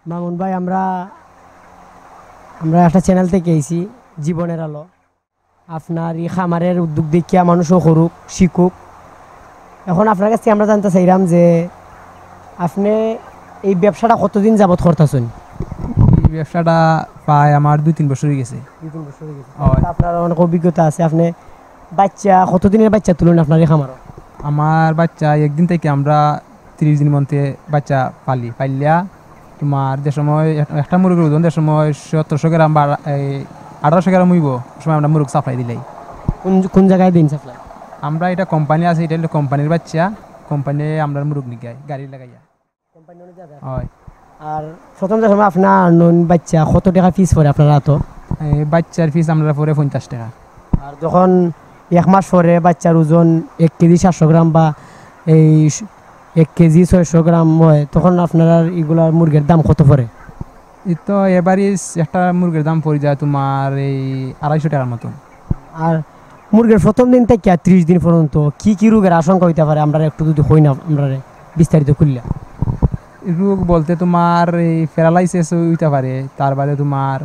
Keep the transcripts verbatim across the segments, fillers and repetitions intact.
মামুন ভাই, আমরা আমরা একটা চ্যানেল থেকে আইছি, জীবনের আলো। আপনার এই খামারের উদ্যোগ দেখিয়া মানুষও করুক, শিখুক। এখন আপনার কাছ থেকে আমরা জানতে চাইলাম যে আপনি এই ব্যবসাটা কতদিন যাবত করতেছেন? এই ব্যবসাটা প্রায় আমার দুই তিন বছর হয়ে গেছে। দুই তিন বছর হয়ে গেছে। হয়। আপনার অনেক অভিজ্ঞতা আছে। আপনি বাচ্চা, কতদিনের বাচ্চা তুলেন আপনার এই খামারো? আমার বাচ্চা একদিন থেকে আমরা তিরিশ দিন মধ্যে বাচ্চা পালি, পাইলিয়া তোমার যে সময় এক- একটা মুরগির ওজন যে সময় সতেরোশো গ্রাম বা এই আঠারোশো গ্রাম হইব, ওই সময় আমরা মুরগ সাপ্লাই দিলাই। কোন কোন জায়গায় দিন সাপ্লাই? আমরা এটা কোম্পানি আছে, এটা হলো কোম্পানির বাচ্চা, কোম্পানি আমরা মুরগ নিগাই গাড়ি লাগাইয়া। হয়। আর প্রথম যে সময় আপনার আনন বাচ্চা, কত টাকা ফিস পড়ে আপনার হাতো? এই বাচ্চার ফিস আমরা পড়ে পঞ্চাশ টাকা। আর যখন এক মাস পরে বাচ্চার ওজন এক কেজি সাতশো গ্রাম বা এই স- এক কেজি ছয়শো গ্রাম হয়, তখন আপনার ইগুলার মুরগির দাম কত পড়ে? এই তো এভারেজ একটা মুরগির দাম পড়ে যায় তোমার এই আড়াইশো টাকার মতন। আর মুরগির প্রথম দিন থেকে ত্রিশ দিন পর্যন্ত কি কি রোগের আশঙ্কা হইতে পারে, আমরা একটু যদি কই না, আমরা বিস্তারিত খুললা। রোগ বলতে তোমার এই প্যারালাইসিস হইতে পারে, তার বাদে তোমার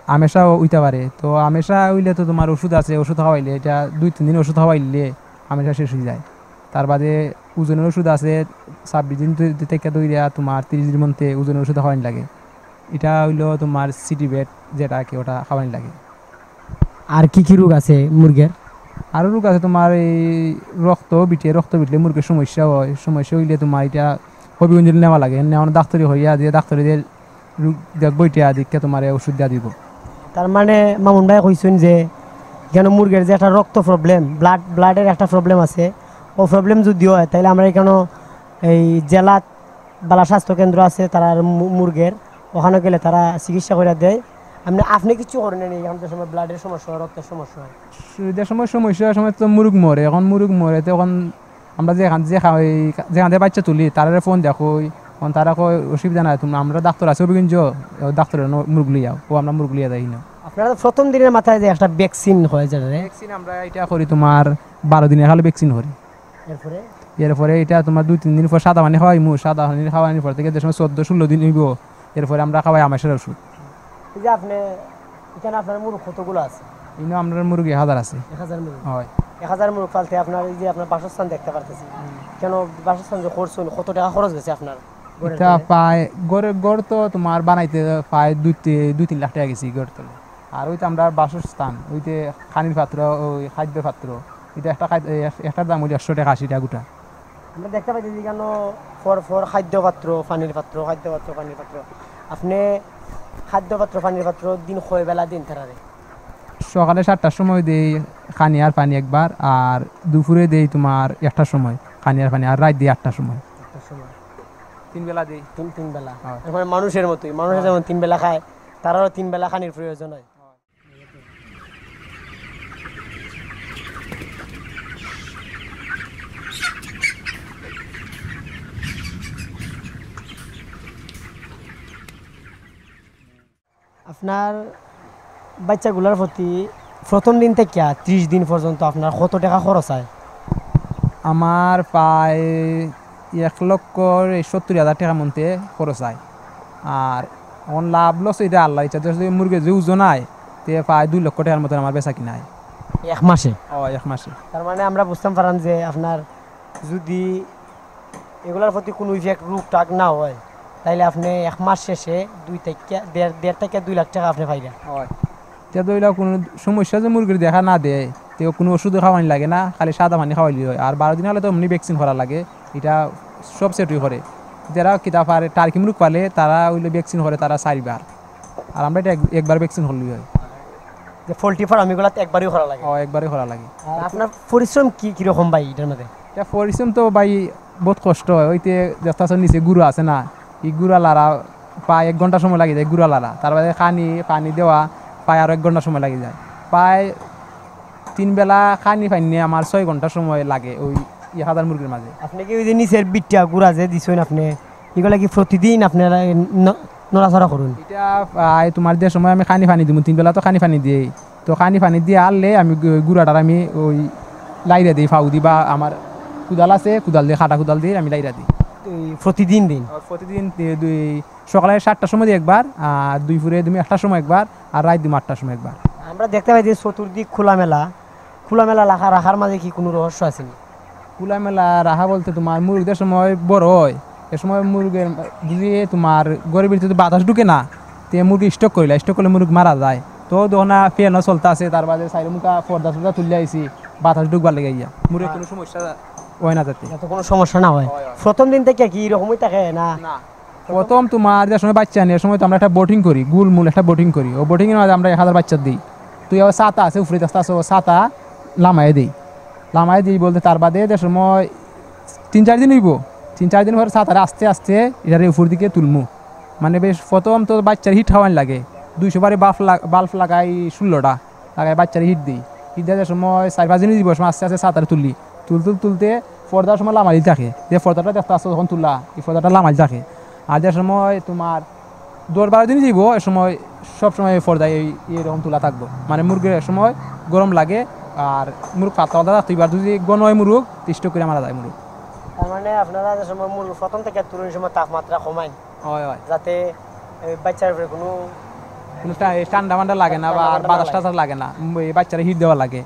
আমেশাও হইতে পারে। তো আমেশা হইলে তো তোমার ওষুধ আছে, ওষুধ খাওয়াইলে এটা দুই তিন দিন ওষুধ খাওয়াইলে আমেশা শেষ হয়ে যায়। তার বাদে ওজনের ওষুধ আছে, ছাব্বিশ দিন ধ- থেকে ধরিয়া তোমার তিরিশ দিন মধ্যে ওজনের ওষুধ খাওয়ানি লাগে। এটা হইলো তোমার সিটি বেট যেটা আর কি, ওটা খাওয়ানি লাগে। আর কি কি রোগ আছে মুরগির? আরও রোগ আছে তোমার এই রক্ত বিটে, রক্ত বিটলে মুরগির সমস্যা হয়। সমস্যা হইলে তোমার এটা হবিগঞ্জ নেওয়া লাগে, নেওয়ানো ডাক্তারি হইয়া দিয়ে ডাক্তারি দিয়ে রোগ দেখবো, এটা দেখে তোমার ওষুধ দিয়া দিব। তার মানে মামুন ভাই কইছেন যে এখানে মুরগির যে একটা রক্ত প্রবলেম, ব্লাড ব্লাডের একটা প্রবলেম আছে, ও প্রবলেম যদি হয় তাহলে আমরা এখানে এই জেলাত বালা স্বাস্থ্য কেন্দ্র আছে, তারার মু- মুরগের ওখানে গেলে তারা চিকিৎসা করে দেয়। আপনি আপনি কিছু করেন নি, এখন যে সময় ব্লাডের সমস্যা হয়, রক্তের সমস্যা হয়? যে সময় সমস্যা হয়, সময় তো মুরগ মরে। এখন মুরগ মরে তো এখন আমরা যেখান যে খা- ওই যেখান থেকে বাচ্চা তুলি, তারারে ফোন দেখো, এখন তারা কয় অসুবিধা নাই, তুমি আমরা ডাক্তার আছে অভিগঞ্জ, ডাক্তারের মুরগ লিয়াও, ও আমরা মুরগ লিয়া যাই না। আপনারা তো প্রথম দিনের মাথায় যে একটা ভ্যাকসিন হয় যেটা, ভ্যাকসিন আমরা এটা করি তোমার বারো দিনে খালি ভ্যাকসিন করি। এরপরে এরপরে এটা তোমার দুই তিন দিন পর সাদা পানি খাওয়াইমু, সাদা পানি খাওয়ানোর পর থেকে যে সময় চোদ্দ ষোলো দিন হইব, এরপরে আমরা খাওয়াই আমেশার ওষুধ। এই যে আপনি এখানে আপনার মুরগ কতগুলো আছে? ইনো আমরা মুরগি এক হাজার আছে। এক হাজার মুরগ। হয়। এক হাজার মুরগ পালতে আপনার এই যে আপনার বাসস্থান দেখতে পারতেছি, কেন বাসস্থান যে করছেন, কত টাকা খরচ গেছে আপনার ঘরের এটা তলে? প্রায় ঘরে ঘর তো তোমার বানাইতে প্রায় দুই তি- দুই তিন লাখ টাকা গেছে ঘর তলে। আর ওই তো আমরা বাসস্থান, ওই যে খানির পাত্র, ওই খাদ্য পাত্র, এটা একটা খাদ্য, এই এক- একটার দাম হইল একশো টাকা, আশি টাকা গোটা। আমরা দেখতে পাইতেছি কেন পর পর খাদ্য পাত্র, পানির পাত্র, খাদ্য পাত্র, পানির পাত্র। আপনি খাদ্য পাত্র, পানির পাত্র দিন কয় বেলা দিন তারারে? সকালে সাতটার সময় দেই খানি আর পানি একবার, আর দুপুরে দেই তোমার একটার সময় খানি আর পানি, আর রাত দেই আটটার সময়। একটার সময়। তিন বেলা দেই। তিন তিন বেলা। হ্যাঁ। এর মানে মানুষের মতোই, মানুষের যেমন তিন বেলা খায়, তারারও তিন বেলা খানির প্রয়োজন হয়। আপনার বাচ্চাগুলার প্রতি প্রথম দিন থেকে ত্রিশ দিন পর্যন্ত আপনার কত টাকা খরচ হয়? আমার প্রায় এক লক্ষ সত্তর হাজার টাকার মধ্যে খরচ হয়। আর এখন লাভ লস এটা আল্লাহ ইচ্ছা, যদি মুরগির যে ওজন হয়, তে প্রায় দুই লক্ষ টাকার মতন আমার বেচা কিনা হয়। এক মাসে? ও, এক মাসে। তার মানে আমরা বুঝতাম পারাম যে আপনার যদি এগুলার প্রতি কোনো ইফেক্ট, রোগ টাগ না হয়, তাইলে আপনি এক মাস শেষে দুই থেকে দেড় দেড় থেকে দুই লাখ টাকা আপনি পাইবেন। হয়। তে ধরলে কোনো সমস্যা যে মুরগির দেখা না দেয়, তে কোনো ওষুধও খাওয়ানি লাগে না, খালি সাদা পানি খাওয়াইলে হয়। আর বারো দিন হলে তো এমনি ভ্যাকসিন করা লাগে, এটা সব সেটই করে। যারা কিতা পারে টার্কি মুরগ পালে, তারা হইলে ভ্যাকসিন করে তারা চারবার, আর আমরা এটা এক- একবার ভ্যাকসিন করলেই হয়। যে পোলট্রি ফার্ম এগুলাতে একবারই করা লাগে। ও, একবারই করা লাগে। আর আপনার পরিশ্রম কি কিরকম ভাই এটার মধ্যে? এটা পরিশ্রম তো ভাই বহুত কষ্ট হয়। ওইতে দেখতেছ নিচে গুঁড়া আছে না, এই গুঁড়া লারা প্রায় এক ঘন্টা সময় লাগে যায়, গুঁড়া লারা, তার বাদে খানি পানি দেওয়া প্রায় আরো এক ঘন্টা সময় লাগে যায়। প্রায় তিন বেলা খানি পানি নিয়ে আমার ছয় ঘন্টা সময় লাগে ওই এক হাজার মুরগির মাঝে। আপনি কি ওই যে নিচের বিটটা গুঁড়া যে দিছেন আপনি, এগুলা কি প্রতিদিন আপনারা ন- নড়াচড়া করুন? এটা প্রায় তোমার যে সময় আমি খানি পানি দিব, তিন বেলা তো খানি পানি দিই, তো খানি পানি দিয়ে আনলে আমি গু- গুঁড়াটার আমি ওই লাইরা দিই, ফাউ দি বা আমার কুদাল আছে, কুদাল দিয়ে, কাটা কুদাল দিয়ে আমি লাইরা দিই। এই প্রতিদিন দিন? আর প্রতিদিন দি-, দুই, সকালে সাতটার সময় দিই একবার, আর দুপুরে তুমি একটার সময় একবার, আর রাইত তুমি আটটার সময় একবার। আমরা দেখতে পাই যে চতুর্দিক খোলামেলা, খোলামেলা রাখা, রাখার মাঝে কি কোনো রহস্য আছে নি? খোলামেলা রাখা বলতে তোমার মুরুগ যে সময় বড় হয়, এ সময় মুরুগের যদি তোমার ঘরের ভিতরে যদি বাতাস ঢুকে না, তে মুরুগ স্ট্রোক করিলা, স্ট্রোক করলে মুরুগ মারা যায়। তো তখন ফ্যানও চলতে আছে, তার বাদে সাইড মুখা পর্দা টর্দা তুলে আইছি, বাতাস ঢুকবার লেগে গিয়া মুরুগের কোনো সমস্যা হয় না যাতে। যাতে কোনো সমস্যা না হয়। হয়, হয়। প্রথম দিন থেকে কি এরকমই থাকে না? না, প্রথম তোমার যে সময় বাচ্চা নেই, এ সময় তো আমরা একটা বোর্ডিং করি, গুলমুল একটা বোর্ডিং করি। ও বোর্ডিংয়ের মাঝে আমরা এক হাজার বাচ্চা দিই। তুই আবার ছাতা আছে, উপরে দেখতে আছে, ও ছাতা লামাই দেই। লামাই দিই বলতে তার বাদে যে সময় তিন চার দিন হইব, তিন চার দিন পরে ছাতারে আস্তে আস্তে এটারে উপর দিকে তুলমু। মানে বেশ প্রথম তো বাচ্চার হিট খাওয়ান লাগে, দুইশো বারে বাল্ব লাগ-, বাল্ব লাগাই ষোলোটা। লাগাই বাচ্চারে হিট দেই। হিট দেওয়ার সময় চার পাঁচ দিন দিব, সময় আস্তে আস্তে ছাতারে তুলি। তুলতে তুলতে পর্দার সময় লামালি থাকে, যে পর্দাটা দেখতে আসছো তখন তুলা, এই পর্দাটা লামালি থাকে। আর যে সময় তোমার দশ বারো দিন দিব, এ সময় সব সময় এই পর্দায় এই, এরকম তুলা থাকবো। মানে মুরগির এক সময় গরম লাগে, আর মুরগ পাতলা পাতলা থাকতো। এবার যদি ঘন হয় মুরগ, তো স্ট্রোক করে মারা যায় মুরগ। তার মানে আপনারা যে সময় মুরগ প্রথম থেকে তুলন সময় তাপমাত্রা কমাইন? হয়, হয়। যাতে এই বাচ্চার উপরে কোনো কোনো টা-, ঠান্ডা মান্ডা লাগে না বা আর ঠান্ডা মান্ডা বাতাস লাগে। টাতাস লাগে না, উম, এই বাচ্চারা হিট দেওয়া লাগে।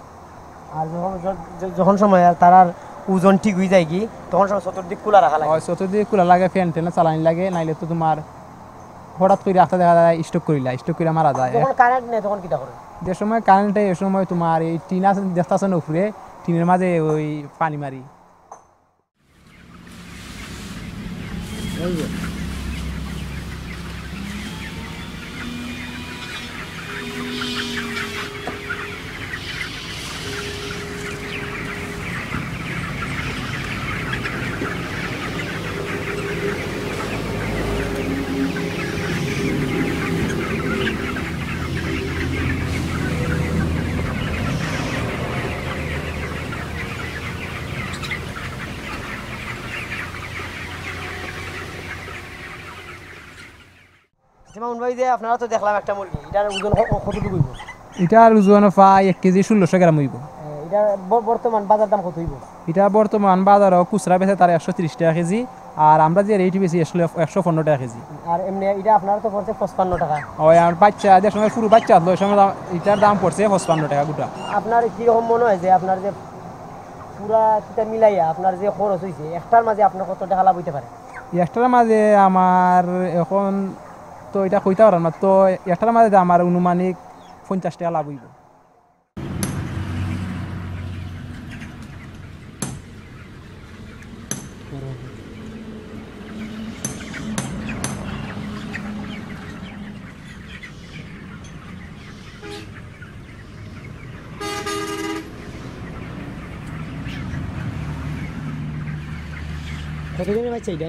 আর যখন, য-, য-, যখন সময় আর তারার ওজন ঠিক হয়ে যায় কি, তখন সময় চতুর্দিক খোলা রাখা লাগে। হয়, চতুর্দিক খোলা লাগে, ফ্যান ট্যান চালানি লাগে, নাইলে তো তোমার হঠাৎ করে রাখতে দেখা যায় স্ট্রোক করিলা, স্ট্রোক করে মারা যায়। যখন কারেন্ট নেই তখন কিতা করে? যে সময় কারেন্ট নেই, এ সময় তোমার এই টিন আছে, দেখতে আছে না উপরে, টিনের মাঝে ওই পানি মারি। আচ্ছা, মামুন ভাই, যে আপনারা তো দেখলাম একটা মুরগি, এটার ওজন ক-, ক-, কতটুকু হইব? এটার ওজন প্রায় এক কেজি ষোলোশো গ্রাম হইব। এ, এটার ব-, বর্তমান বাজার দাম কত হইব? এটা বর্তমান বাজারও খুচরা বেচে তারা একশো তিরিশ টাকা কেজি, আর আমরা যে রেট বেশি আসলে একশো পনেরো টাকা কেজি। আর এমনি এটা আপনারা তো পড়ছে পঁচপান্ন টাকা। ওই আর বাচ্চা, যে সময় পুরো বাচ্চা আসলো, ওই সময় দাম, এটার দাম পড়ছে পঁচপান্ন টাকা গোটা। আপনার কীরকম মনে হয় যে আপনার যে পুরা কিতা মিলাইয়া আপনার যে খরচ হইছে, একটার মাঝে আপনার কত টাকা লাভ হইতে পারে? একটার মাঝে আমার এখন তো এটা কইতে পারলাম না, তো একটার মাঝে আমার আনুমানিক পঞ্চাশ টাকা লাভ হইব। কত দিনের বাচ্চা এটা?